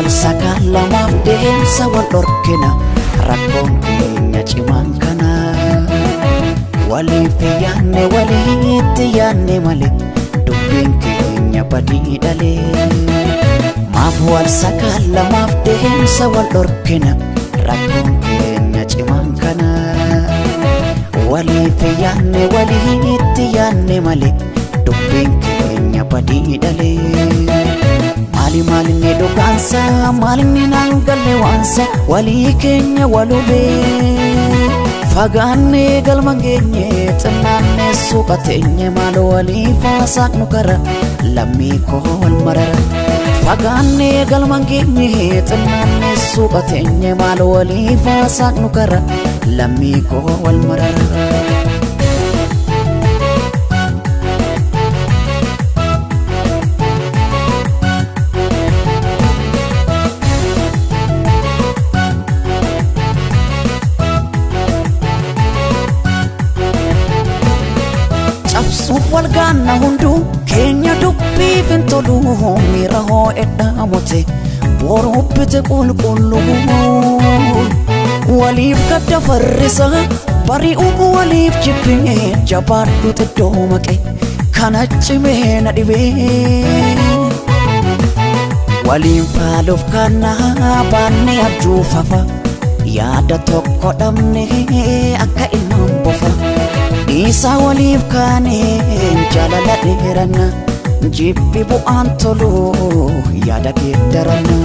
wal sakaalamaaf deemsa wal dhorkina rakkoon keenya cimaan kana. Waliif yaanne walitti yaanne malee dubbiin keenya badii dhalee. Maaf wal sakaalamaaf deemsa wal dhorkina rakkoon keenya cimaan kana. Waliif yaanne walitti yaanne malee dubbiin keenya badii dhalee. Maali maalinni dhugaansa maalinni naan galle waansa walii keenya walubee. Fagaannee galma geenye xinnaannee suuqa teenye maal waliif haasaqnu kara lammii koo wal marara. Fagaannee galma geenye xinnaannee suuqa teenye maal waliif haasaqnu kara lammii koo wal marara. Cabsuuf wal gaanna hunduu keenya dubbiif hin tolu miira hoo'edhaa mute boruu bite qulqulluu. Waliif gadda farrisa bari'uu waliif jibbee jabaadhu xiddoo maqe kana cimee na dhibee. Waliin faaluuf kana baannee abjuu fafa yaada tokko dhabne akka ilmaan bofa. Dhiisaa waliif kaaneen jaalala dheeranna jibbi bu'aan tolu yaada geeddaranna.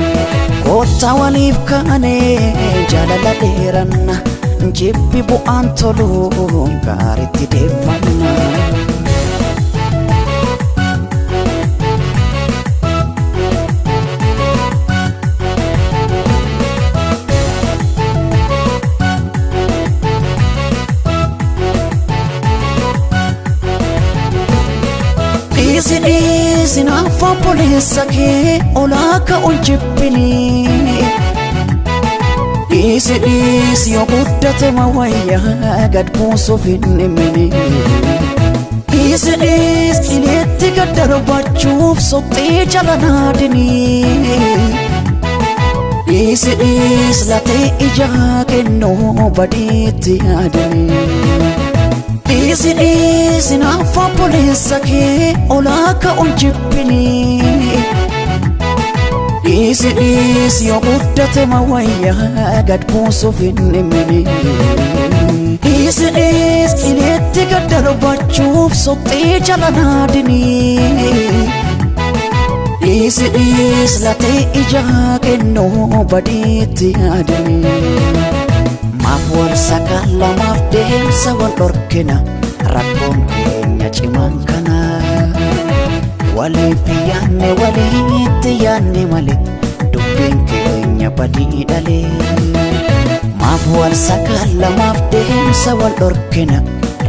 Koottaa waliif kaaneen jaalala dheeranna jibbi bu'aan tolu gaariitti deeffanna. Dhiisi dhiisi naaf obboleessa kee olaa ka'uun jibbinii. Dhiisi dhiisi yoo guddate mawayyaa gad buusuuf hin dhimminii. Dhiisi dhiisi qileetti gad darbachuuf soxxee jala naadinii. Dhiisi dhiisi latee ijaa kennuu badiitti yaadanii. Dhiisi dhiisi naaf obboleessa kee olaa ka'uun jibbinii. Dhiisi dhiisi yoo guddate mawayyaa gad buusuuf hin dhimminii. Dhiisi dhiisi qileetti gad darbachuuf soxxee jala naadinii. Dhiisi dhiisi latee ijaa kennuu badiitti yaadanii. Maaf wal sakaalamaaf deemsa wal dhorkina rakkoon keenya cimaan kana. Waliif yaanne walitti yaanne malee dubbiin keenya badii dhalee. Maaf wal sakaalamaaf deemsa wal dhorkina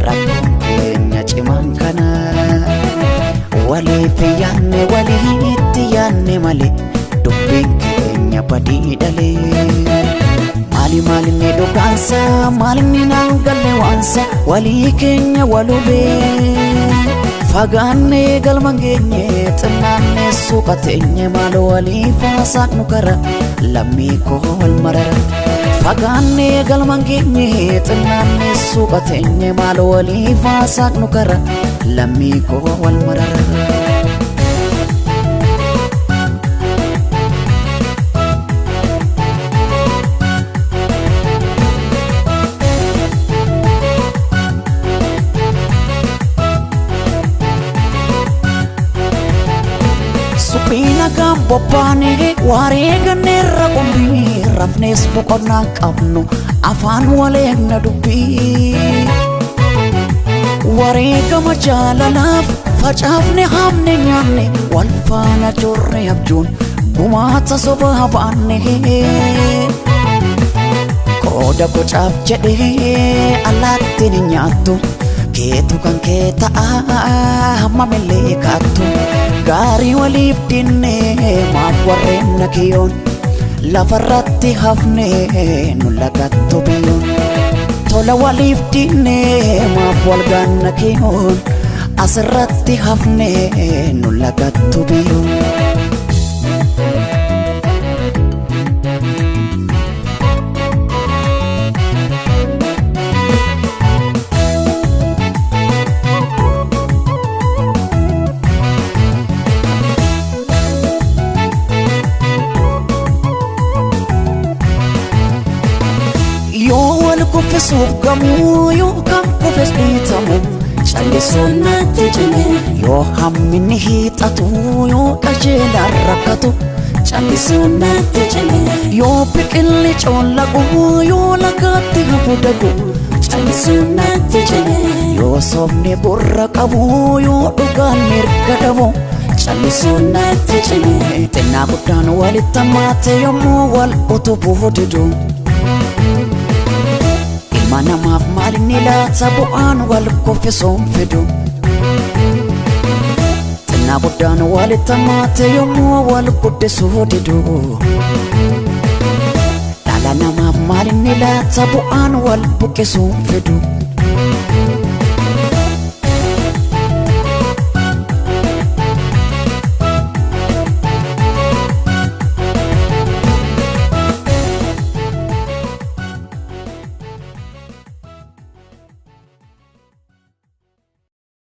rakkoon keenya cimaan kana. Waliif yaanne walitti yaanne malee dubbiin keenya badii dhalee. Maali maalinni dhugaansa maalinni naan galle waansa walii keenya walubee. Fagaannee galma geenye xinnaannee suuqa teenye maal waliif haasaqnu kara lammii koo wal marara. Fagaannee galma geenye xinnaannee suuqa teenye maal waliif haasaqnu kara lammii koo wal marara. Suphina gambobbaanee wareeganneerra qumbii rafnees boqonnaa qabnu afaan waleegna dubbii. Wareegama jaalalaaf facaafne haamne nyaanne wal faana jorre abjuun gumaata sobaa baanne. Qooda bocaaf jedhee allaattiin hin nyaattu keetu kan kee ta'a hammamillee kaattu. Gaarii waliif dinne maaf warreen na kiyyoon lafarratti hafne nu lagattu biyyoon. Tola waliif dinne maaf wal gaanna kiyyoon asirratti hafne nu lagattu biyyoon. kuffisuuf gamuu yoo kan kufes dhiitamu callisuun natti cime. Yoo hamminni hiixatu yoo qajeelaan rakkatu callisuun natti cime. Yoo biqilli coollagu yoo lagaatti hafu dagu Callisuun natti cime. Yoo sobni gurra qabu yoo dhugaan mirga dhabu callisuun natti cime. Xinnaa guddaan walitti hammaate yommuu wal utubuu didu. Ilma namaaf maalinni laata bu'aan wal kuffisuun fidu. Xinnaa guddaan walitti hammaate yommuu wal guddisuu didu. Dhala namaaf maalinni laata bu'aan wal buqqisuun fidu.